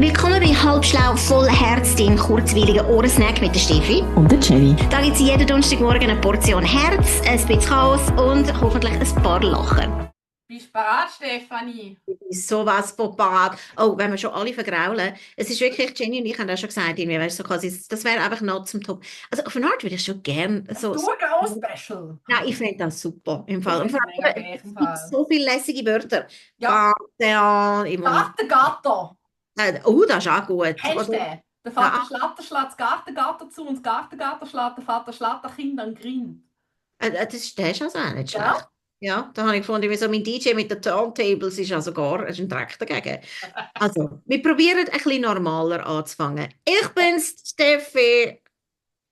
Willkommen bei Halbschlau voll Herz, dein kurzweiliger Ohrensnack mit der Steffi. Und der Jenny. Da gibt es jeden Donnerstagmorgen eine Portion Herz, ein bisschen Chaos und hoffentlich ein paar Lachen. Bist du bereit, Stefanie? Sowas von parat. Oh, wenn wir schon alle vergraulen. Es ist wirklich, Jenny und ich haben auch schon gesagt, irgendwie, weißt, so quasi, das wäre einfach noch zum Top. Also auf eine Art würde ich schon gerne so... Durchgehend-Special. Ja, ich finde das super im Fall. Und Ich vor finde es allem, mega es geil im gibt Fall. so viele lässige Wörter. Ja. Vater, ich muss... Gartengatter. Das ist auch gut. Kennst du Oder- den? Der Vater Ja. Schlatter schlägt das Gartengatter zu und das Gartengatter schlägt der Vater Schlatter Kind an den Grin. Der ist also auch nicht Ja. schlecht. Ja, da habe ich gefunden, wie so mein DJ mit den Turntables ist also gar ist ein Dreck dagegen. Also, wir probieren ein bisschen normaler anzufangen. Ich bin's, Steffi.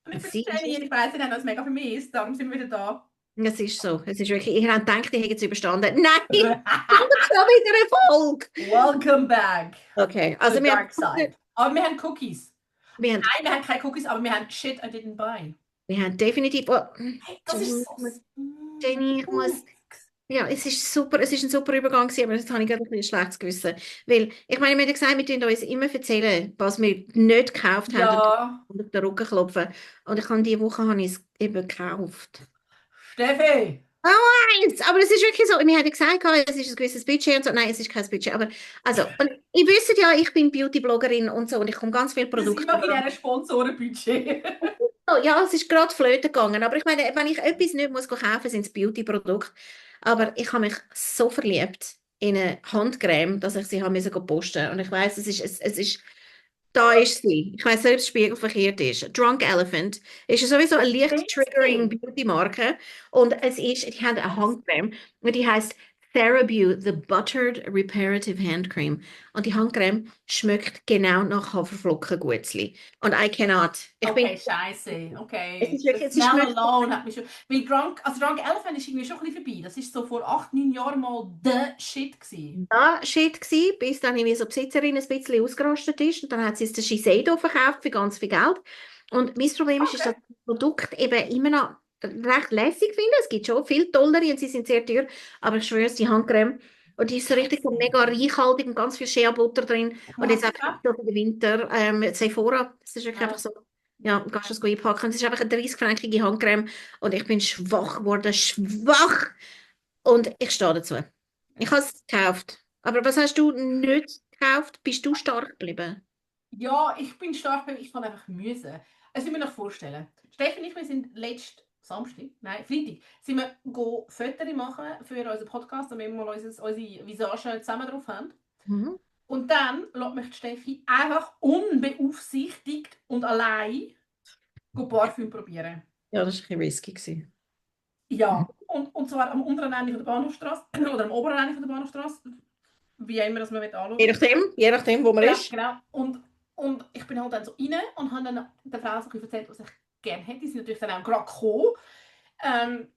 Und ich Sie bin Jenny und ich weiss nicht, was mega für mich ist. Darum sind wir wieder da. Es ist so. Es ist wirklich, ich habe gedacht, ich hätte es überstanden. Nein, schon wieder Erfolg. Welcome back. Okay, Also also the wir dark side. Aber wir haben Cookies. wir haben, Nein, wir haben keine Cookies, aber wir haben Shit I didn't buy. wir haben definitiv... Oh, Hey, das ist so... Jenny, ich muss... Ja, es ist super, es ist ein super Übergang gewesen, aber jetzt habe ich gerade ein bisschen schlechtes Gewissen. Weil, ich meine, wir haben ja gesagt, wir tun uns immer erzählen, was wir nicht gekauft haben Ja. und auf den Rücken klopfen. Und ich habe diese Woche habe ich es eben gekauft. Steffi! Aber es ist wirklich so, wir haben ja gesagt, es ist ein gewisses Budget und so. Nein, es ist kein Budget. Aber, also, und ihr wisst ja, ich bin Beauty-Bloggerin und so und ich komme ganz viele Wir sind Produkte. noch in einem Sponsorenbudget. Ja, es ist gerade flöten gegangen. Aber ich meine, wenn ich etwas nicht muss kaufen, sind es Beauty-Produkte. Aber ich habe mich so verliebt in eine Handcreme, dass ich sie haben müssen posten. Und ich weiß, da ist sie. Ich weiß nicht, ob es spiegelverkehrt ist. Drunk Elephant ist ja sowieso eine leicht triggering Beauty-Marke. Und die haben eine Handcreme und die heißt TheraBeau, the Buttered Reparative Hand Cream. Und die Handcreme schmeckt genau nach Haferflockenguetzli. Und I cannot. Okay, scheiße. Okay. Es ist wirklich- es Das ist Smell schmeckt- alone hat mich schon... Weil Drunk Elephant ist irgendwie schon ein bisschen vorbei. Das ist so vor 8, 9 Jahren mal the shit gewesen. da Shit gsi, bis dann irgendwie so die Besitzerin ein bisschen ausgerastet ist und dann hat sie es der Shiseido verkauft für ganz viel Geld. Und mein Problem ist, dass ich das Produkt eben immer noch recht lässig finde. Es gibt schon viel tollere und sie sind sehr teuer, aber ich schwöre es, die Handcreme und die ist so richtig so mega reichhaltig und ganz viel Shea Butter drin und jetzt einfach so für den Winter Sephora, das ist wirklich Ja. einfach so, ja, kannst du es einpacken. Es ist einfach eine 30-fränkige Handcreme und ich bin schwach geworden, schwach und ich stehe dazu. Ich habe es gekauft. Aber was hast du nicht gekauft? Bist du stark geblieben? Ja, ich bin stark, weil ich kann einfach müssen. Es will mir noch vorstellen. Steffi und ich, wir sind letzten Freitag, sind wir Fotos machen für unseren Podcast, damit wir mal unsere Visagen zusammen drauf haben. Mhm. Und dann lässt mich die Steffi einfach unbeaufsichtigt und allein Parfüm probieren. Ja, das war ein bisschen risky gewesen. Ja, und zwar am unteren Ende von der Bahnhofstrasse oder am oberen Ende von der Bahnhofstrasse, wie immer das man anschauen Je nachdem, wo man Ja, ist. genau. Und ich bin halt dann so rein und habe dann der Frau so ein bisschen erzählt, was ich gerne hätte. Die sind natürlich dann auch gerade gekommen.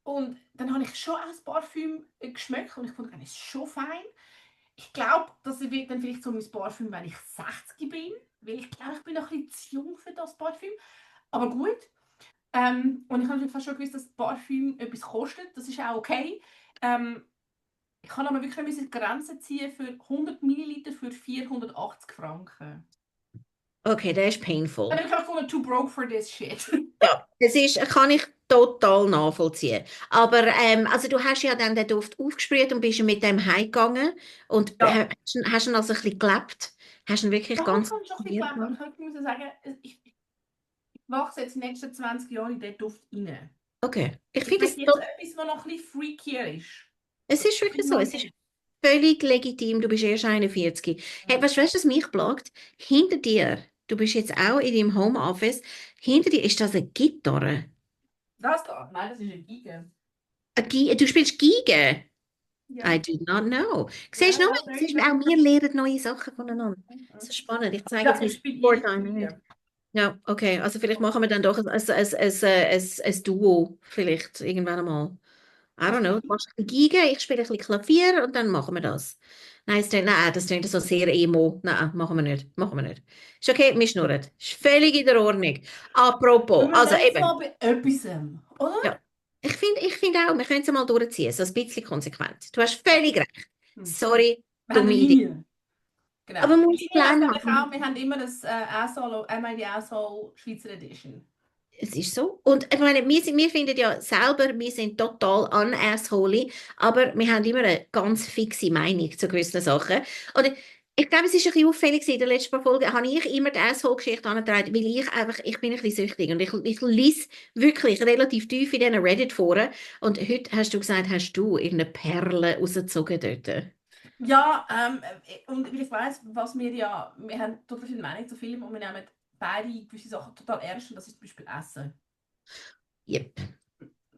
Und dann habe ich schon auch ein Parfüm geschmeckt und ich fand, das ist schon fein. Ich glaube, das wird dann vielleicht so mein Parfüm, wenn ich 60 bin, weil ich glaube, ich bin noch ein bisschen zu jung für das Parfüm. Aber gut. Und ich habe natürlich fast schon gewusst, dass Parfüm etwas kostet. Das ist auch okay. Ich kann aber wirklich eine Grenze ziehen für 100 Milliliter für 480 Franken. Okay, das ist painful. Dann habe ich auch gefunden, too broke for this shit. Ja, kann ich total nachvollziehen. Aber also du hast ja dann den Duft aufgesprüht und bist mit dem heimgegangen und Ja. hast ihn also ein bisschen gelebt. Hast ihn wirklich Ja, ganz... ich kann schon ein bisschen glauben, aber ich muss sagen, ich wachse jetzt die nächsten 20 Jahre in diesen Duft rein. Okay. Ich Ich finde finde es jetzt etwas, was noch ein bisschen freakier ist. Es ist wirklich so, es ist völlig legitim, du bist erst 41. Hey, weißt du, was mich plagt? Hinter dir, du bist jetzt auch in deinem Homeoffice, hinter dir ist das eine Gitarre. Das da? Nein, das ist eine Geige. Du spielst Geige? Ja. I do not know. Siehst du, Ja, noch, siehst du, auch wir lernen neue Sachen voneinander. Das ist spannend. Ich zeige jetzt ich mein spiele Sporttime nicht. Ja, okay. Also vielleicht machen wir dann doch ein Duo vielleicht irgendwann einmal. I don't know. Du machst ein bisschen Geige, ich spiele ein bisschen Klavier und dann machen wir das. Nein, das klingt so sehr emo. Nein, machen wir nicht. Machen wir nicht. Ist okay, wir schnurren. Ist völlig in der Ordnung. Apropos, also jetzt eben. mal bei etwas, oder? Ja. Ich finde auch, wir können es mal durchziehen, so ein bisschen konsequent. Du hast völlig recht. Sorry, Wir haben dumme eine Idee. Linie. Genau. Aber man Die muss Linie heisst Pläne nämlich auch, haben. wir haben immer das Asshole, Am I the Asshole Schweizer Edition. Es ist so. Und ich meine, wir finden ja selber, wir sind total unasshole, aber wir haben immer eine ganz fixe Meinung zu gewissen Sachen. Und ich glaube, es ist ein bisschen auffällig gewesen, in der letzten paar Folgen habe ich immer die Asshole-Geschichte angetragen, weil ich bin ein bisschen süchtig und ich lese wirklich relativ tief in diesen Reddit-Foren. Und heute hast du gesagt, hast du irgendeine Perle rausgezogen dort? Ja, und weil ich weiss, wir haben total viel Meinung zu Filmen und wir nehmen beide gewisse Sachen total ernst und das ist zum Beispiel Essen. Yep.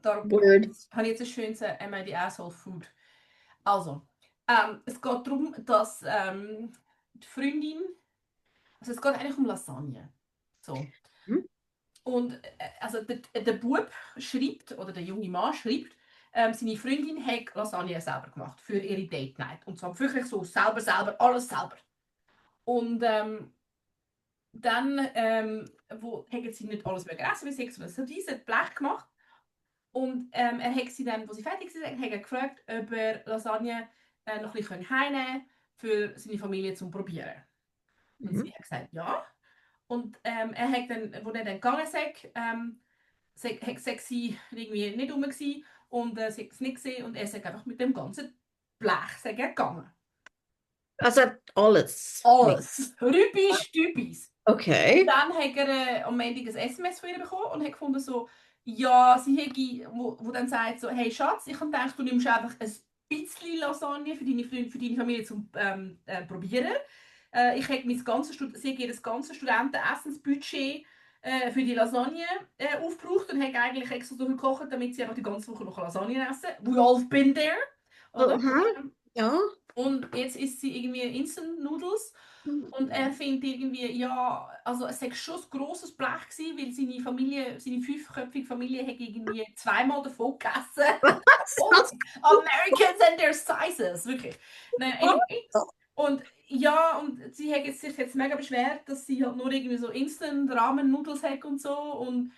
Darum Word. habe ich jetzt ein schönes Am I the Asshole Food. Also, es geht darum, dass die Freundin, also es geht eigentlich um Lasagne. So. Hm? Und also der Bub schreibt, oder der junge Mann schreibt, seine Freundin hat Lasagne selber gemacht für ihre Date Night. Und zwar wirklich so selber, alles selber. Und dann haben sie nicht alles mögen essen, weil sie so ein riesiges Blech gemacht. Und er hat sie dann, wo sie fertig waren, hat er gefragt, ob er Lasagne noch ein bisschen heimnehmen kann für seine Familie zum Probieren. Und Mhm. sie hat gesagt, ja. Und er hat dann, als er dann gegangen ist, sie irgendwie nicht rum gewesen und sie hat es nicht gesehen und er ist einfach mit dem ganzen Blech gegangen. Also alles. Mit. Alles. Rübis, Stübis. Und Okay. dann hat er am Ende ein SMS von ihr bekommen und hat gefunden so, ja, sie hätte, wo dann sagt so, hey Schatz, ich habe gedacht, du nimmst einfach ein bisschen Lasagne für deine Freunde, für deine Familie zum Probieren. Ich habe sie hat ihr das ganze Studentenessensbudget für die Lasagne aufgebraucht und habe eigentlich extra so viel gekocht, damit sie einfach die ganze Woche noch Lasagne essen. We all been there, oder? Aha. Ja. Und jetzt isst sie irgendwie Instant Noodles und er findet irgendwie, ja, also es war schon ein grosses Blech gewesen, weil seine Familie, seine fünfköpfige Familie hat irgendwie zweimal davon gegessen. Und Americans and their sizes, wirklich. Nein, anyway. Und ja, und sie hat sich jetzt mega beschwert, dass sie halt nur irgendwie so Instant Ramen Noodles hat und so und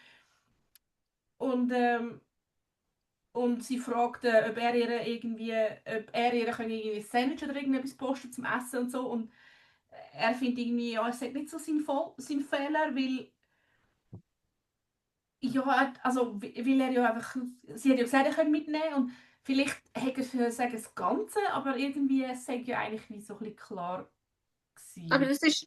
und sie fragt, ob er ihr irgendwie ein Sandwich oder irgendetwas posten zum Essen und so und er findet irgendwie, ja, es ist nicht so sein Fehler, weil ja, also weil er ja einfach, sie hat ja gesagt, er könnte mitnehmen und vielleicht hätte er für sagen das Ganze, aber irgendwie es sei ja eigentlich nicht so ein bisschen klar Aber gewesen. das ist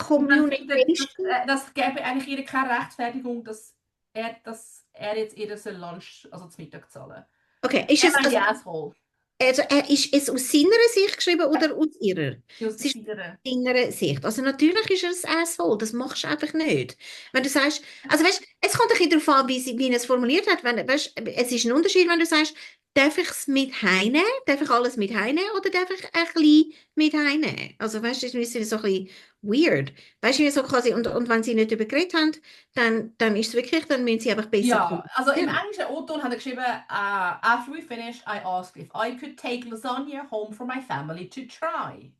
Und man findet, Communication. das gäbe eigentlich ihr keine Rechtfertigung, dass er jetzt ihr soll Lunch, also zum Mittag zahlen. Okay, ist Er es, meint die Asshole. ist es aus seiner Sicht geschrieben oder aus ihrer? Aus Es ist seiner. aus seiner Sicht. Also natürlich ist er ein Asshole, das machst du einfach nicht. Wenn du sagst, also weißt, es kommt ein bisschen darauf an, wie er es formuliert hat. Wenn, weißt, es ist ein Unterschied, wenn du sagst, darf ich es mit heimnehmen? Darf ich alles mit heimnehmen oder darf ich ein bisschen mit heimnehmen? Also weißt du, das ist so ein bisschen weird. Weißt du, wie so quasi, und wenn sie nicht darüber geredet haben, dann ist es wirklich, dann müssen sie einfach besser Ja, also im kommunizieren. englischen O-Ton hat er geschrieben, after we finished, I asked if I could take lasagna home for my family to try.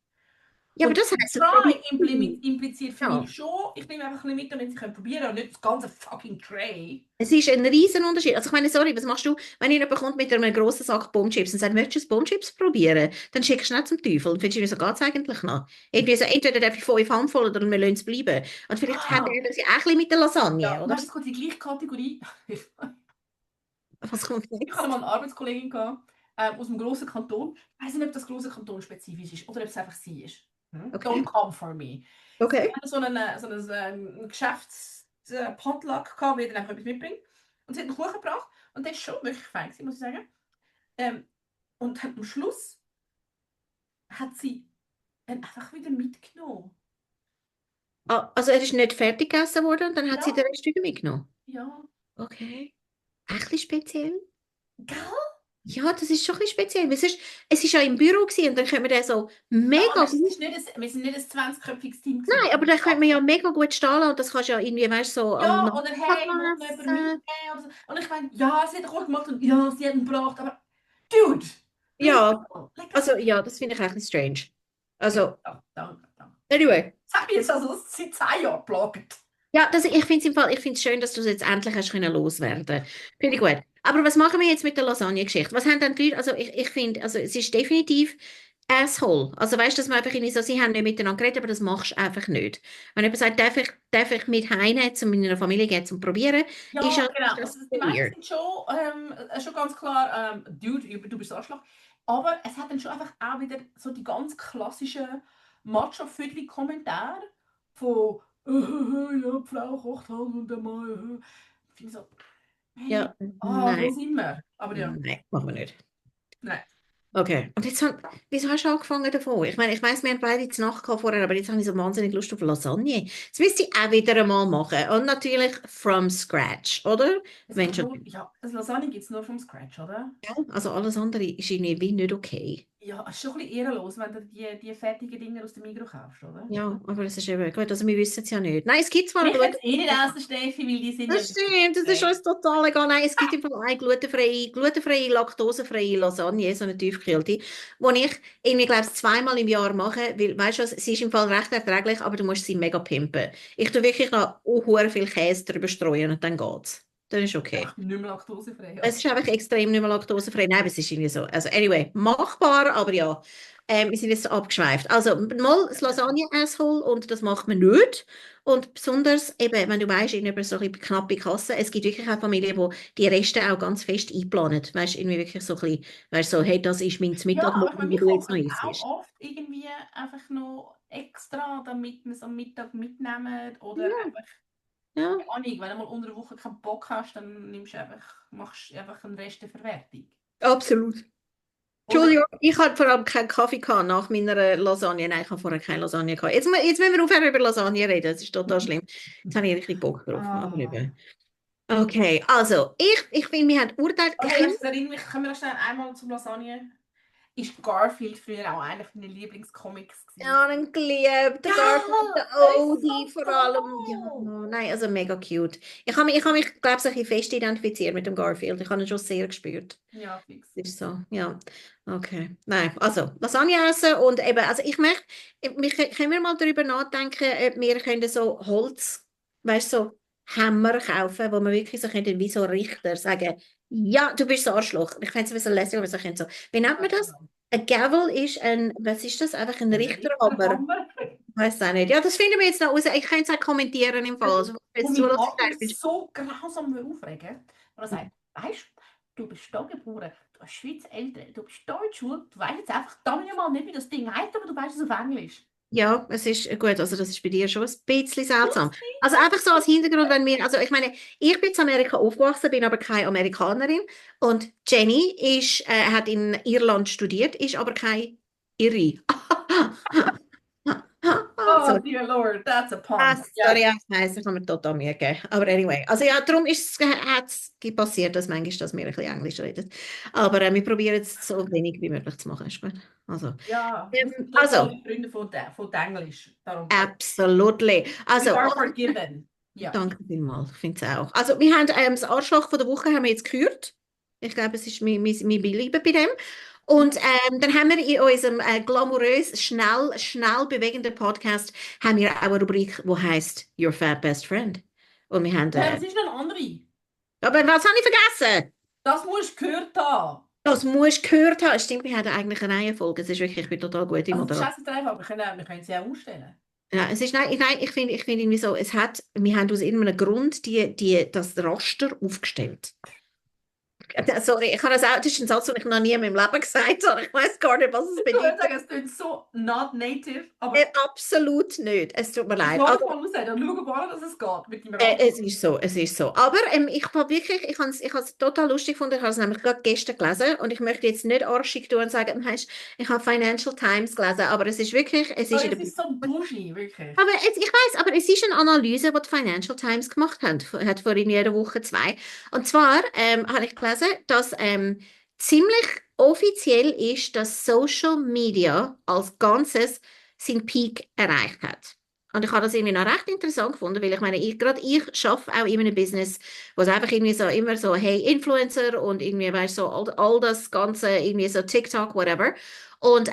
Ja, aber Und das heißt es try probieren. impliziert für Ja. mich schon, ich nehme einfach ein bisschen mit, damit sie können probieren und nicht das ganze fucking Tray. Es ist ein riesen Unterschied. Also ich meine, sorry, was machst du, wenn jemand kommt mit einem grossen Sack Bombchips und sagt, möchtest du Bombchips probieren? Dann schickst du nicht zum Teufel. Und findest du, so geht es eigentlich noch? Irgendwie so, entweder darf ich 5 Handvoll oder wir lassen es bleiben. Und vielleicht hat Ah, er das ja auch ein bisschen mit der Lasagne, ja, oder? weißt du, es kommt die gleiche Kategorie. Was kommt Ich hatte jetzt? mal eine Arbeitskollegin gehabt, aus einem grossen Kanton. Ich weiß nicht, ob das grosse Kanton spezifisch ist oder ob es einfach sie ist. Don't Okay. come for me. Sie Okay. hatte so einen Geschäfts-Potluck gehabt, wo jeder einfach etwas mitbringt. Und sie hat einen Kuchen gebracht und der ist schon wirklich fein gewesen, muss ich sagen. Ähm, und am Schluss hat sie ihn einfach wieder mitgenommen. Ah, also er ist nicht fertig gegessen worden und dann hat sie Ja, den Rest wieder mitgenommen. ja. Okay. Echt ein bisschen speziell. Gell? Ja, das ist schon ein bisschen speziell. Weil sonst, es ist ja im Büro gewesen und dann können wir den so Ja, mega aber es gut. ist nicht wir sind nicht ein 20-köpfiges Team gewesen. Nein, aber dann könnte man ja mega gut stehen lassen und das kannst du ja irgendwie, weißt du, so am Ja, oder Nachmittag hey, noch will noch jemand mitnehmen essen. oder so. Und ich meine, ja, sie hat auch gemacht und ja, sie hat ihn gebracht, aber dude, Ja, like das also ist ja, das finde ich eigentlich strange. ja, Also, danke, danke. anyway. Das hat mich jetzt also seit 10 Jahren geplagt. Ja, das, ich finde es im Fall, ich finde es schön, dass du es jetzt endlich hast können loswerden. Finde ich gut. Aber was machen wir jetzt mit der Lasagne-Geschichte? Was haben denn die Leute, also ich finde, also es ist definitiv Asshole. Also weißt du, dass man einfach irgendwie so, sie haben nicht miteinander geredet, aber das machst du einfach nicht. Wenn jemand sagt, darf ich mit heim zu meiner Familie gehen zum Probieren, ist, Ja, ist genau. das Also die so meisten weird. sind schon ganz klar, Dude, du bist Arschloch. Aber es hat dann schon einfach auch wieder so die ganz klassischen Macho-Vögel-Kommentare von ja, die Frau kocht halt und der Mann. Ich finde so, hey, Ja, nein, wo sind wir? Aber ja, nein, machen wir nicht. nein. Okay. Und jetzt, wieso hast du angefangen davon? Ich meine, ich weiss, wir haben beide zu Nacht gehabt vorher, aber jetzt habe ich so wahnsinnig Lust auf Lasagne. Das müsste ich auch wieder einmal machen. Und natürlich from scratch, oder? Es Wenn geht schon. nur, ja, das Lasagne gibt es nur vom Scratch, oder? Ja, also alles andere ist irgendwie wie nicht okay. Ja, es ist schon ein bisschen ehrenlos, wenn du die fertigen Dinge aus dem Migros kaufst, oder? Ja, aber das ist eben gut. Also wir wissen es ja nicht. Nein, es gibt zwar eine Wir können es glutenfreie. eh nicht essen, Steffi, weil die sind ja Das stimmt, das ist streng. uns total egal. Nein, es gibt im Fall eine glutenfreie, laktosefreie Lasagne, so eine tiefgekühlte, die ich irgendwie, glaube ich, zweimal im Jahr mache, weil, weißt du, was, sie ist im Fall recht erträglich, aber du musst sie mega pimpen. Ich tue wirklich noch hure viel Käse drüber streuen und dann geht's. Dann ist okay. Einfach nicht mehr laktosefrei. Ja. Es ist einfach extrem nicht mehr laktosefrei. Nein, aber es ist irgendwie so. Also, anyway, machbar, aber ja. Wir sind jetzt so abgeschweift. Also, mal das Lasagne-Asshole und das macht man nicht. Und besonders eben, wenn du weißt, über so eine knappe Kasse, es gibt wirklich auch Familien, die die Reste auch ganz fest einplanen. Weißt du, irgendwie wirklich so ein bisschen, weißt du, so, hey, das ist mein Ja, aber ich Mittagmorgen, meine, wo wir du jetzt noch kochen isst. auch oft irgendwie einfach noch extra, damit wir es am Mittag mitnehmen. Oder Ja, einfach, ja, keine Ahnung, wenn du mal unter der Woche keinen Bock hast, dann machst du einfach eine Resteverwertung. absolut. Oder? Entschuldigung, ich hatte vor allem keinen Kaffee gehabt nach meiner Lasagne. Nein, ich habe vorher keine Lasagne gehabt. Jetzt müssen wir aufhören über Lasagne reden. Das ist total schlimm. Jetzt habe ich richtig Bock drauf. Aber Ah. eben. Okay, also, ich finde, wir haben urteilt. Oh, hey, das erinnert mich, können wir noch schnell einmal zum Lasagne? Ist Garfield früher auch einer meiner Lieblingscomics gewesen? Ja, einen geliebten Ja, Garfield, der er ist Odie so vor allem. Ja, toll. nein, also mega cute. Ich habe mich, glaube ich, ein bisschen fest identifiziert mit dem Garfield. Ich habe ihn schon sehr gespürt. Ja, fix. Das ist so, ja. Okay. Nein, also Lasagne essen und eben, also ich möchte, können wir mal darüber nachdenken, ob wir können so Holz, weißt du, so Hämmer kaufen, wo man wirklich so könnte, wie so Richter sagen, ja, du bist so Arschloch. Ich finde es ein bisschen lässig, aber so können so. Wie nennt man Ja, das? genau. Ein Gavel ist ein, was ist das? Einfach ein Ein Richterhammer. Richterhammer. Ich weiß auch nicht. Ja, das finden wir jetzt noch raus. Ich könnte es auch kommentieren im Fall. Also, Wo jetzt mein zulässt, Vater so grausam aufregen, und er sagt, weißt du, bist da geboren, du hast Schweizer Eltern, du bist da in der Schule, du weißt jetzt einfach dann mal nicht, wie das Ding heißt, aber du weißt es auf Englisch. ja, es ist gut, also das ist bei dir schon ein bisschen seltsam. Also einfach so als Hintergrund, wenn wir, also ich meine, ich bin in Amerika aufgewachsen, bin aber keine Amerikanerin und Jenny hat in Irland studiert, ist aber keine Irre. Oh, Sorry. dear Lord, that's a Ah, pun. Ja. sorry, ich weiss, ich habe mir total Mühe gegeben. Aber anyway, also ja, darum ist es passiert, dass manchmal, dass wir ein bisschen Englisch reden. Aber wir probieren es so wenig wie möglich zu machen, ist gut. Also, Ja, wir sind also totale Freunde von Englisch. Darum, absolutely. we Also, are forgiven. Ja. danke vielmals, ich finde es auch. Also, wir haben das Arschloch von der Woche haben wir jetzt gekürt. Ich glaube, es ist wir bleiben bei dem. Und dann haben wir in unserem glamourös, schnell bewegenden Podcast haben wir auch eine Rubrik, die heißt Your Fat Best Friend. Und wir haben, Das ist noch ein anderer. aber was habe ich vergessen? Das musst du gehört haben. Das musst du gehört haben. Stimmt, wir haben eigentlich eine Reihenfolge. Es ist wirklich, ich bin total gut im Also, das ist Moderation. scheiße drauf, aber wir können sie auch ausstellen. Ja, es ist, nein, ich finde irgendwie so, wir haben aus irgendeinem Grund das Raster aufgestellt. Sorry, ich habe das ist ein Satz, den ich noch nie in meinem Leben gesagt habe. Ich weiß gar nicht, was es Ich würde bedeutet. sagen, es klingt so not native, aber Absolut nicht. Es tut mir ich leid. lade Also, mal raus, dann schauen wir mal, dass es geht mit dem Raster. es ist so, es ist so. Aber ich habe wirklich, ich habe es total lustig gefunden. Ich habe es nämlich gerade gestern gelesen und ich möchte jetzt nicht arschig tun und sagen, weißt, ich habe Financial Times gelesen, aber es ist wirklich, es ist Aber in es der ist so bougie, wirklich. aber ich weiß, aber es ist eine Analyse, die die Financial Times gemacht hat vor in jeder Woche zwei. Und zwar habe ich gelesen, dass ziemlich offiziell ist, dass Social Media als Ganzes seinen Peak erreicht hat. Und ich habe das irgendwie noch recht interessant gefunden, weil ich meine, gerade ich arbeite auch in einem Business, wo es einfach irgendwie so immer so, hey, Influencer und irgendwie, weißt du, so all das Ganze, irgendwie so TikTok, whatever. Und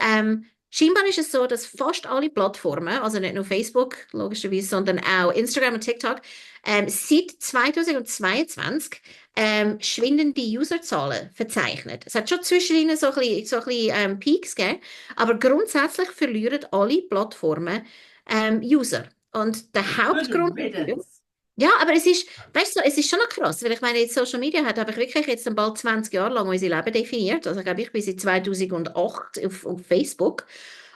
Scheinbar ist es so, dass fast alle Plattformen, also nicht nur Facebook, logischerweise, sondern auch Instagram und TikTok, seit 2022 schwindende Userzahlen verzeichnet. Es hat schon zwischendrin so ein bisschen Peaks gegeben, aber grundsätzlich verlieren alle Plattformen User. Und der Good Hauptgrund dafür, riddance. ja, aber weißt du, es ist schon noch krass, weil ich meine, jetzt Social Media hat aber wirklich jetzt dann bald 20 Jahre lang unser Leben definiert. Also ich glaube, ich bin seit 2008 auf Facebook.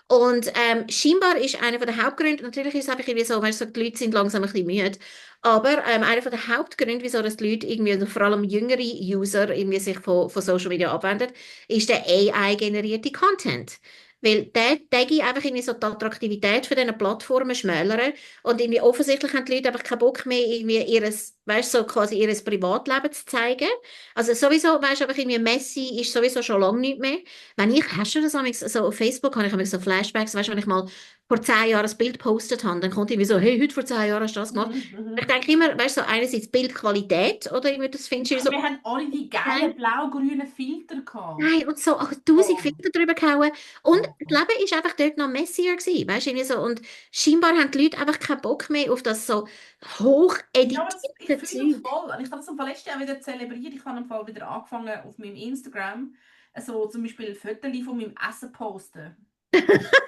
Und scheinbar ist einer von der Hauptgründe, natürlich ist es einfach irgendwie so, weißt du, so, die Leute sind langsam ein bisschen müde, aber einer von der Hauptgründe, wieso dass die Leute irgendwie, also vor allem jüngere User, irgendwie sich von Social Media abwenden, ist der AI-generierte Content. Weil der gibt einfach irgendwie so die Attraktivität von diesen Plattformen schmälern und irgendwie offensichtlich haben die Leute einfach keinen Bock mehr, irgendwie weißt, so quasi ihres Privatleben zu zeigen. Also sowieso, weißt du, einfach irgendwie Messi ist sowieso schon lange nicht mehr. Hast du das amigs, so auf Facebook, habe ich amigs so Flashbacks, weißt du, wenn ich mal vor 10 Jahren ein Bild gepostet habe, dann kommt irgendwie so, hey, heute vor 10 Jahren hast du das gemacht. Mhm, Ich mhm. denke immer, weißt du, so einerseits Bildqualität oder irgendwie das findest du Und so, wir haben alle die geilen blau-grünen Filter gehabt. nein, und so auch 1000 Oh, Filter drüber gehauen. Und oh, das oh. Leben ist einfach dort noch messier gewesen, weißt du, irgendwie so. Und scheinbar haben die Leute einfach keinen Bock mehr auf das so hoch Ja, aber ich editierte fühle das Zeug. voll. Und ich habe das am letzten Jahr wieder zelebriert. Ich habe am Fall wieder angefangen auf meinem Instagram, so zum Beispiel Fotos von meinem Essen posten.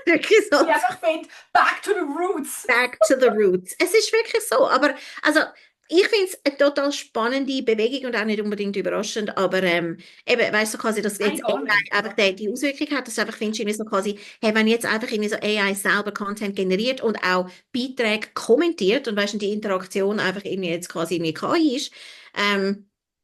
Wirklich so Ich einfach finde, back to the roots. back to the roots. Es ist wirklich so, aber also ich finde es eine total spannende Bewegung und auch nicht unbedingt überraschend, aber eben, weißt du, quasi, dass Nein, jetzt gar nicht. AI einfach die Auswirkung hat, dass du einfach findest, irgendwie so quasi, hey, wenn jetzt einfach irgendwie so AI selber Content generiert und auch Beiträge kommentiert und weißt du, die Interaktion einfach irgendwie jetzt quasi irgendwie KI ist,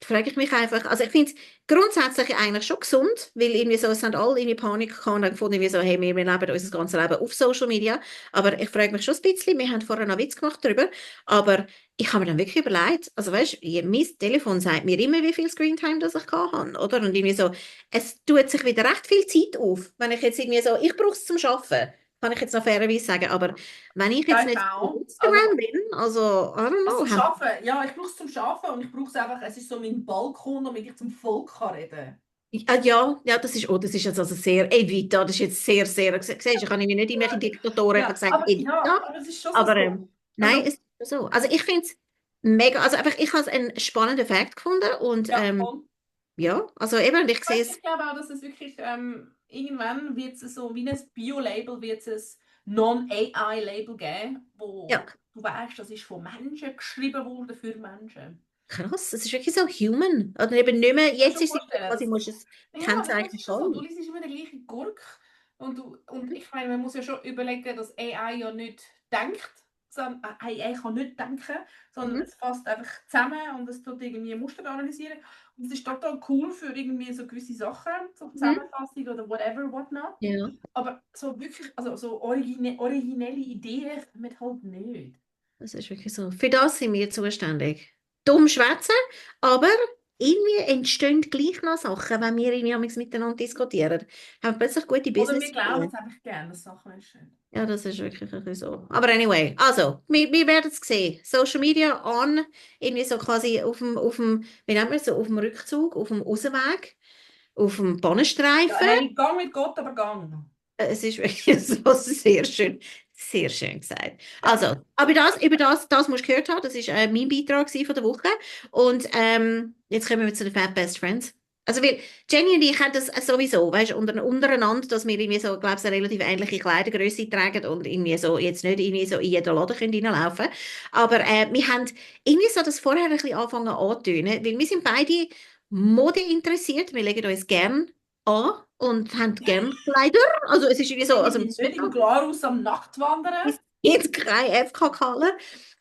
frage ich mich einfach, also ich finde es grundsätzlich eigentlich schon gesund, weil irgendwie so, es haben alle irgendwie Panik gehabt und haben gefunden, wie so, hey, wir leben unser ganzes Leben auf Social Media. Aber ich frage mich schon ein bisschen, wir haben vorher noch Witz gemacht darüber, aber ich habe mir dann wirklich überlegt, also weißt du, mein Telefon sagt mir immer, wie viel Screentime das ich gehabt habe, oder? Und irgendwie so, es tut sich wieder recht viel Zeit auf, wenn ich jetzt irgendwie so, ich brauche es zum Arbeiten, kann ich jetzt noch fairerweise sagen, aber wenn ich Ja, jetzt ich nicht auf auch. Instagram bin, also, I don't Also know, zum Arbeiten, ja, ich brauche es zum Arbeiten und ich brauche es einfach, es ist so mein Balkon, damit ich zum Volk kann reden. ja, das ist jetzt also sehr Evita, das ist jetzt sehr, sehr, siehst du, ich kann irgendwie nicht irgendwelche Diktatoren, ich habe Ja, gesagt Evita, aber es ist schon aber so. nein, Also, es ist so. Also ich finde es mega, also einfach, ich habe es einen spannenden Fakt gefunden und ja, voll. ja, also eben, und ich sehe Weißt, es, ich glaube auch, dass es wirklich irgendwann wird es so wie ein Bio-Label, wird es ein Non-AI-Label geben, ja, wo du weißt, das ist von Menschen geschrieben worden für Menschen. krass, es ist wirklich so human. Oder eben nicht mehr, Kannst jetzt du dir ist es vorstellen? quasi, musst du es Ja, aber das kennzeichnen ist ja so. Du voll. liest immer den gleichen Gurk. Und Mhm. ich meine, man muss ja schon überlegen, dass AI ja nicht denkt. Sondern, AI kann nicht denken, sondern Mhm. es fasst einfach zusammen und es tut irgendwie Muster analysieren. Und es ist total cool für irgendwie so gewisse Sachen, so Mhm. Zusammenfassung oder whatever, whatnot. Ja, Aber so wirklich, also so originelle Ideen mit halt nicht. das ist wirklich so. Für das sind wir zuständig. Dumm schwätzen, aber irgendwie entstehen gleich noch Sachen, wenn wir irgendwie amigs miteinander diskutieren. Haben wir plötzlich gute Oder wir Business. glauben es einfach gerne, dass Sachen entstehen. Ja, das ist wirklich ein bisschen so. Aber anyway, also, wir werden es sehen. Social Media on, irgendwie so quasi wie nennt man es so, auf dem Rückzug, auf dem Ausweg, auf dem Ja, Bahnstreifen. hey, gang mit Gott, aber gang. Es ist wirklich so sehr schön gesagt. Also, aber das musst du gehört haben, das ist mein Beitrag gewesen von der Woche. Und jetzt kommen wir zu den Fat Best Friends. Also wir, Jenny und ich haben das sowieso, weißt du, untereinander, dass wir irgendwie so, glaube ich, eine relativ ähnliche Kleidergröße tragen und irgendwie so, jetzt nicht irgendwie so in jeden Laden können reinlaufen. Aber wir haben irgendwie so das vorher ein bisschen angefangen anzutönen, weil wir sind beide Mode interessiert, wir legen uns gern an und haben gern Kleider. Also es ist irgendwie so, Wir also sind nicht im Glarus am Nachtwandern. jetzt kein FKKler.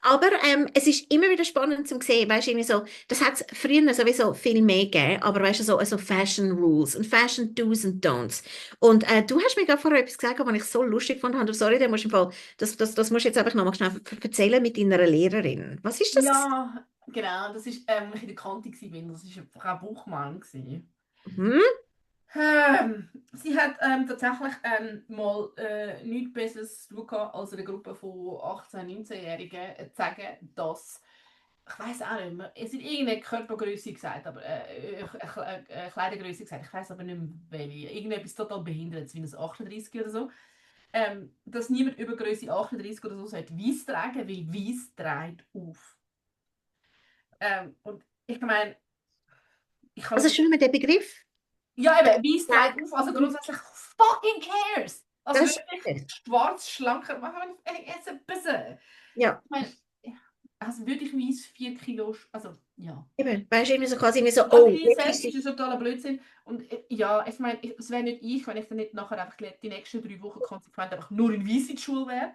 Aber es ist immer wieder spannend zu sehen, weißt du, irgendwie so, das hat es früher sowieso viel mehr gegeben, aber weißt du, so Fashion Rules und Fashion Do's und Don'ts. Und du hast mir gerade vorher etwas gesagt, was ich so lustig fand. Sorry, da musst du im Fall, das musst du jetzt einfach nochmal schnell erzählen mit deiner Lehrerin. Was ist das? Ja, genau, das ist, als ich in der Kante war, das war Frau Buchmann. Gewesen. Hm? Sie hat tatsächlich mal nichts Besseres zu tun gehabt, als einer Gruppe von 18-, 19-Jährigen zu sagen, dass ich weiß auch nicht mehr. Es hat irgendeine Körpergröße gesagt, aber Kleidergröße gesagt. Ich weiß aber nicht mehr welche. Irgendetwas total Behindertes, wie ein 38 oder so. Dass niemand über Größe 38 oder so sollte Weiss tragen, weil Weiss trägt auf. Und ich meine, ich kann Also das. schon mal der Begriff. Ja, eben, Weiss Ja, trägt auf, also grundsätzlich fucking cares. Also das wirklich stimmt. schwarz, schlanker machen, wenn ich esse ein bisschen. Ja, Ich meine, also würde ich Weiss 4 Kilo, also ja. eben. Weißt du, irgendwie so quasi immer so, Also oh, hinsetzt, wirklich. ist ein totaler Blödsinn. Und ja, ich meine, es wäre nicht ich, wenn ich dann nicht nachher einfach die nächsten 3 Wochen konsequent einfach nur in Weiss in die Schule wäre.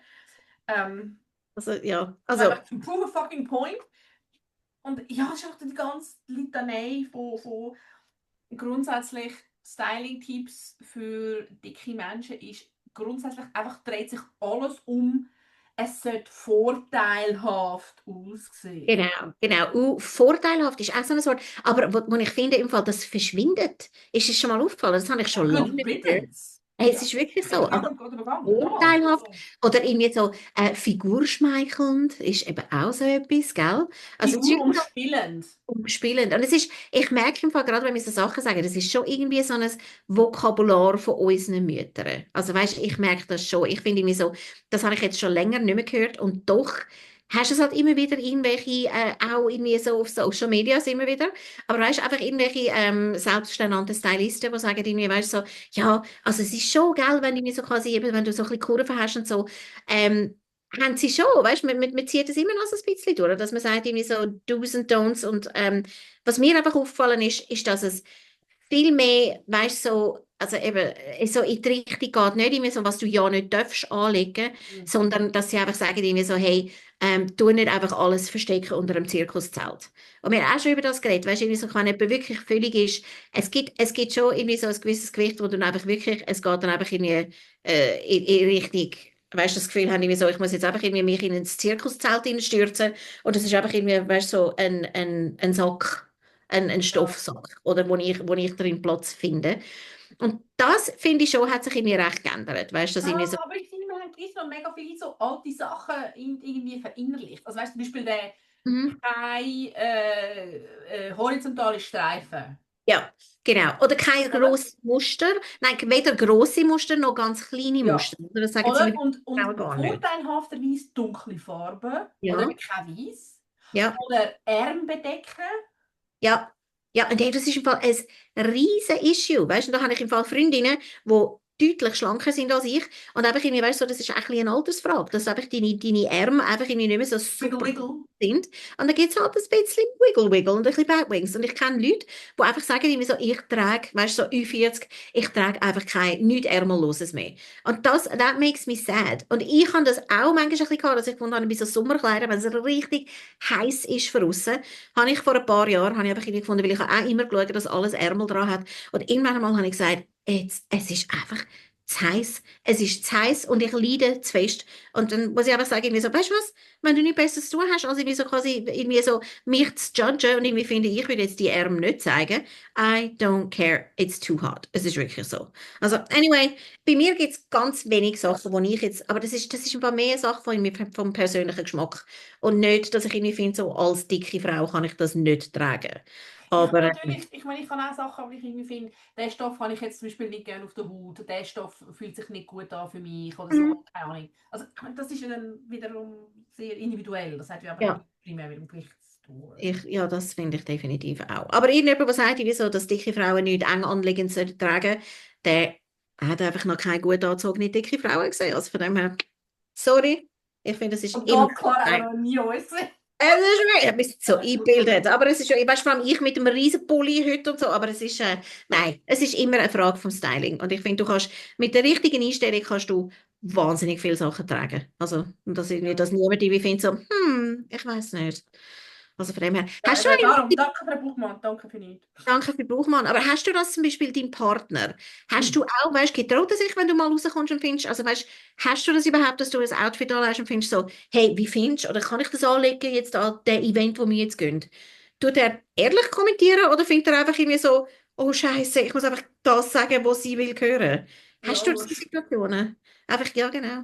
Ähm, Also, ja, einfach also, to prove a fucking point. Und ja, es ist auch die ganze Litanei von grundsätzlich Styling-Tipps für dicke Menschen ist grundsätzlich einfach dreht sich alles um, es sollte vorteilhaft aussehen. genau, genau. Vorteilhaft ist auch so ein Wort. Aber wo ich finde, im Fall, das verschwindet. Ist es schon mal aufgefallen? Das habe ich Ja, schon lange good nicht mehr gehört. riddance. Hey, es Ja, ist wirklich ich so. Also, kann gerade übergangen. Nochmal. vorteilhaft oder irgendwie so figurschmeichelnd ist eben auch so etwas, gell? Also, es ist Figur wirklich so umspielend. umspielend. Und es ist, ich merke im Fall, gerade wenn wir so Sachen sagen, das ist schon irgendwie so ein Vokabular von unseren Müttern. Also, weißt du, ich merke das schon. Ich finde irgendwie so, das habe ich jetzt schon länger nicht mehr gehört und doch hast du es halt immer wieder irgendwelche, auch irgendwie so auf Social Medias immer wieder, aber weißt du, einfach irgendwelche selbsternannte Stylisten, die sagen irgendwie, weißt du, so, ja, also es ist schon, gell, wenn du mir so quasi eben, wenn du so ein bisschen Kurven hast und so, haben sie schon, weißt du, man zieht das immer noch so ein bisschen durch, dass man sagt irgendwie so Do's und Don'ts und was mir einfach aufgefallen ist, dass es viel mehr, weißt du, so, also eben, so in die Richtung geht, nicht immer so, was du ja nicht darfst anlegen, Mhm. sondern dass sie einfach sagen irgendwie so, hey, tu nicht einfach alles verstecken unter einem Zirkuszelt. Und wir haben auch schon über das geredet, weißt du, irgendwie so, wenn jemand wirklich völlig ist, es gibt schon irgendwie so ein gewisses Gewicht, wo dann einfach wirklich, es geht dann einfach irgendwie in Richtung, weißt du, das Gefühl haben, irgendwie so, ich muss jetzt einfach irgendwie mich in ein Zirkuszelt stürzen und das ist einfach irgendwie, weißt du, so ein Sack, ein Ja. Stoffsack, oder wo ich drin Platz finde. Und das, finde ich schon, hat sich irgendwie recht geändert, weißt du, dass irgendwie so, Aber ich finde, wir haben gleich noch mega viele so alte Sachen irgendwie verinnerlicht. Also weißt du, zum Beispiel der mhm. keine horizontale Streifen. Ja, genau. Oder kein Oder? grosses Muster, nein, weder grosse Muster noch ganz kleine Ja. Muster. Oder das sagen sie Oder? mir Und Frauen gar nicht. vorteilhafterweise dunkle Farben. Oder Ja, eben kein Weiß. ja. Oder Ärmel bedecken. Ja, ja, und hey, das ist im Fall ein riesen Issue, weißt du, da habe ich im Fall Freundinnen, die deutlich schlanker sind als ich und einfach irgendwie, weißt du, so, das ist ein bisschen eine Altersfrage, dass einfach deine Arme einfach irgendwie nicht mehr so Wiggle, super wiggle. sind und dann gibt es halt ein bisschen Wiggle Wiggle und ein bisschen Batwings und ich kenne Leute, die einfach sagen, irgendwie so, ich trage, weißt du, so Ü40, ich trage einfach kein, nichts Ärmelloses mehr und that makes me sad und ich habe das auch manchmal ein bisschen gehabt, dass ich gefunden habe, bei so Sommerkleidern, wenn es richtig heiß ist für draussen, habe ich vor ein paar Jahren habe ich einfach irgendwie gefunden, weil ich habe auch immer geschaut, dass alles Ärmel dran hat. Und irgendwann einmal habe ich gesagt, jetzt, es ist einfach zu heiß. Es ist zu heiß und ich leide zu fest. Und dann muss ich einfach sagen, irgendwie so, weißt du was, wenn du nichts Besseres zu tun hast, als irgendwie so quasi irgendwie so mich zu judgen und irgendwie finde, ich würde jetzt die Ärmel nicht zeigen, I don't care, it's too hot. Es ist wirklich so. Also, anyway, bei mir gibt es ganz wenig Sachen, wo ich jetzt, aber das ist ein paar mehr Sachen von mir vom persönlichen Geschmack. Und nicht, dass ich irgendwie finde, so als dicke Frau kann ich das nicht tragen. Ja, Aber natürlich. Ich meine, ich kann auch Sachen, wo ich irgendwie finde, den Stoff habe ich jetzt zum Beispiel nicht gerne auf der Haut, der Stoff fühlt sich nicht gut an für mich oder so, mhm, keine Ahnung. Also, ich meine, das ist ja dann wiederum sehr individuell. Das hat ja aber nicht ja, primär mit dem Gewicht zu tun. ja, das finde ich definitiv auch. Aber irgendjemand, der sagt, wieso, dass dicke Frauen nicht eng anliegend sollten tragen, der hat einfach noch keine gut angezogene dicke Frauen gesehen. Also von dem her, sorry, ich finde, es ist Und immer. ganz klar auch Nein. noch nie wissen. Es ist wirklich, ich habe mich so eingebildet, aber es ist ja, ich weiß vor allem ich mit einem riesen Pulli heute und so, aber es ist, nein, es ist immer eine Frage vom Styling und ich finde, du kannst, mit der richtigen Einstellung kannst du wahnsinnig viele Sachen tragen. Also, und dass irgendwie, Ja. dass niemand irgendwie findet so, ich weiß nicht. Also von dem her, hast du Darum, eigentlich, danke für den Buchmann, danke für nichts. danke für den Buchmann, aber hast du das zum Beispiel deinem Partner, hast Hm. du auch, weißt, getraut er sich, wenn du mal rauskommst und findest, also weißt, hast du das überhaupt, dass du ein Outfit anlegst und findest so, hey, wie findest du, oder kann ich das anlegen jetzt an dem Event, wo wir jetzt gehen? Tut er ehrlich kommentieren oder findet er einfach irgendwie so, oh Scheiße, ich muss einfach das sagen, was sie will hören? Ja, Hast du solche logisch. Situationen? Einfach, ja, genau.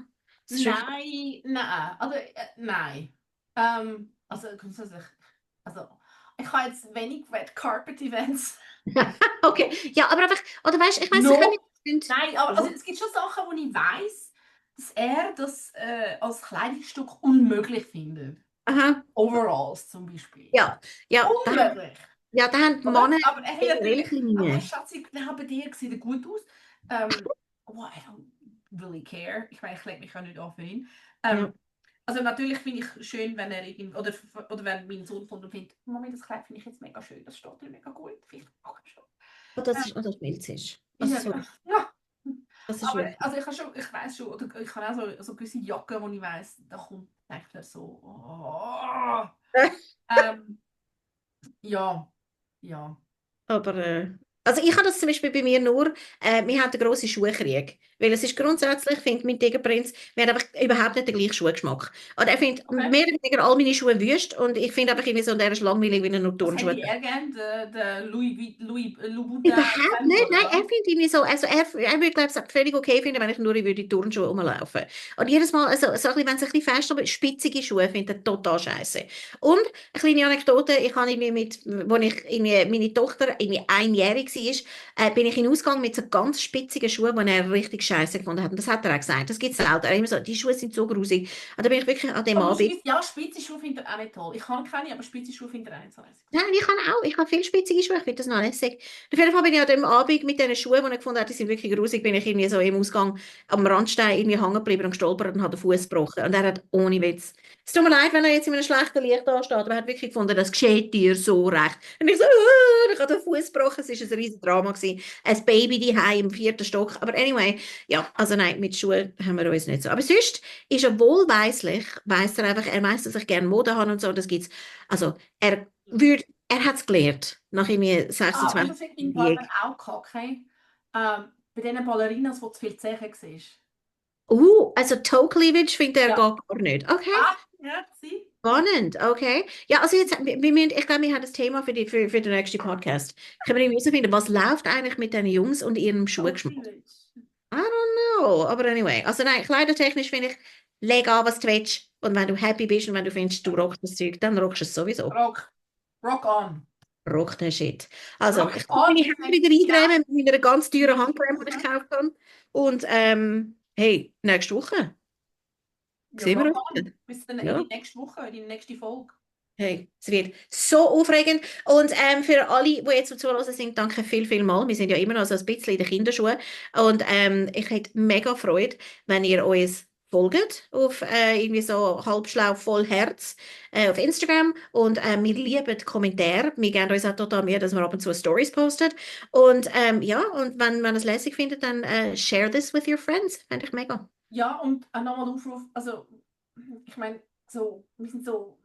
Das ist wirklich, Nein, nein, also nein. Also grundsätzlich. Also, ich habe jetzt wenig Red Carpet Events. Okay, ja, aber einfach, oder weißt du, ich weiß No. nicht. Nein, aber also, es gibt schon Sachen, wo ich weiss, dass er das als Kleidungsstück unmöglich findet. Aha, Overalls zum Beispiel. ja, da haben Unmöglich. die Oder? Männer Aber er hat natürlich, Linie. Schatzi, bei dir sieht er gut aus. Oh, I don't really care. Ich meine, ich lege mich auch nicht an für ihn. Ja. Also natürlich finde ich schön, wenn er oder wenn mein Sohn von und findet, Mami, das Kleid finde ich jetzt mega schön, das steht dir mega gut. Vielleicht auch schon. Und das ist, das Milz ist. Ja, Also, ja. das ist Aber wirklich. also ich weiß schon, oder ich habe auch so gewisse Jacken, wo ich weiss, da kommt echt so. Oh. Ja. Aber, also ich habe das zum Beispiel bei mir nur, wir haben einen grossen Schuhkrieg. Weil es ist grundsätzlich, findet mein Tigerprinz, wir haben einfach überhaupt nicht den gleichen Schuhgeschmack. Und er findet Okay. mehr oder weniger all meine Schuhe wüst und ich finde einfach irgendwie so, der ist langweilig, wie er nur Was Turnschuhe hätte er gern? Der Louis Vuitton Überhaupt nicht, nein, oder er findet irgendwie so, also er würde, glaube ich, völlig okay finden, wenn ich nur in die Turnschuhe rumlaufen. Und jedes Mal, also, so ein bisschen, wenn es ein bisschen fest aber spitzige Schuhe findet er total scheiße. Und eine kleine Anekdote, ich habe irgendwie als ich irgendwie, meine Tochter irgendwie einjährig war, bin ich in den Ausgang mit so ganz spitzigen Schuhen, die er richtig scheiße gefunden hat. Und das hat er auch gesagt, das gibt es selten. Er immer so, die Schuhe sind so grusig. Und da bin ich wirklich an dem Aber Abend. ja, spitze Schuhe findet er auch nicht toll. Ich kann keine, aber spitze Schuhe findet er auch nicht so lässig. Nein, ich habe viel spitzige Schuhe, ich finde das noch lässig. Auf jeden Fall bin ich an dem Abend mit diesen Schuhen, die ich gefunden habe, die sind wirklich grusig, bin ich irgendwie so im Ausgang am Randstein irgendwie hängen geblieben und gestolpert und habe den Fuß gebrochen. Und er hat ohne Witz. Es tut mir leid, wenn er jetzt in einem schlechten Licht da steht, aber er hat wirklich gefunden, das geschieht dir so recht. Und ich so, ich habe den Fuß gebrochen, es war ein riesen Drama gewesen. Ein Baby daheim im 4. Stock. Aber anyway, ja, also nein, mit Schuhen haben wir uns nicht so. Aber sonst ist er wohlweislich, weiss er einfach, er weiss, dass ich gerne Mode habe und so, das gibt's. Also, er hat es gelernt, nach irgendwie Und 26 das finde ich im Partner auch kacke. Bei diesen Ballerinas, wo zu viel Zeche war. Also Toe Cleavage findet er Ja. gar nicht. Okay, Ja, sie. spannend, okay. Ja, also jetzt, ich glaube, wir haben das Thema für den nächsten Podcast. Können wir irgendwie herausfinden, was läuft eigentlich mit den Jungs und ihrem Schuhgeschmack? I don't know, aber anyway. Also nein, kleidertechnisch finde ich, leg an, was du willst. Und wenn du happy bist und wenn du findest, du rockst das Zeug, dann rockst du es sowieso. Rock on. Rock den Shit. Also, Rock ich kann meine on. Hände wieder eindrehen mit meiner ganz teuren Handcreme, die ich gekauft habe. Und hey, nächste Woche sehen wir Rock uns on. wieder. Bis dann Ja. in die nächste Woche, in die nächste Folge. Hey, es wird so aufregend. Und für alle, die jetzt zuhören sind, danke viel mal. Wir sind ja immer noch so ein bisschen in den Kinderschuhen. Und ich hätte mega Freude, wenn ihr uns folgt auf irgendwie so halbschlau voll Herz auf Instagram. Und wir lieben die Kommentare. Wir geben uns auch total Mühe, dass wir ab und zu Stories posten. Und ja, und wenn man es lässig findet, dann share this with your friends. Fände ich mega. Ja, und nochmal der Aufruf, also ich meine, so, wir sind so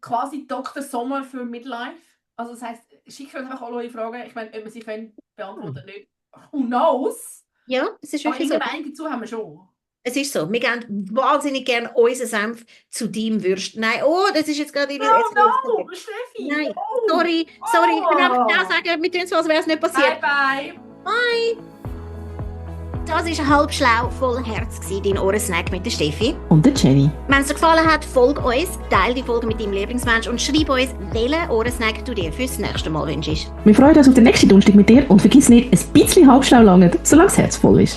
quasi Dr. Sommer für Midlife. Also das heisst, schickt uns einfach alle eure Fragen. Ich meine, ob wir sie können beantworten nicht. Who knows? Ja, es ist Aber wirklich so. irgendeine Meinung dazu haben wir schon. Es ist so, wir geben wahnsinnig gerne unseren Senf zu deinem Würst. Nein, oh, das ist jetzt gerade... No, Steffi! Nein, no. sorry. Ich will einfach genau sagen, mit uns so, als wäre es nicht passiert. Bye. Das war halb schlau, voll Herz, dein Ohrensnack mit der Steffi. Und der Jenny. Wenn es dir gefallen hat, folge uns, teile die Folge mit deinem Lieblingsmensch und schreib uns, welchen Ohrensnack du dir fürs nächste Mal wünschst. Wir freuen uns auf den nächsten Donnerstag mit dir und vergiss nicht, ein bisschen halbschlau langen, solange das Herz voll ist.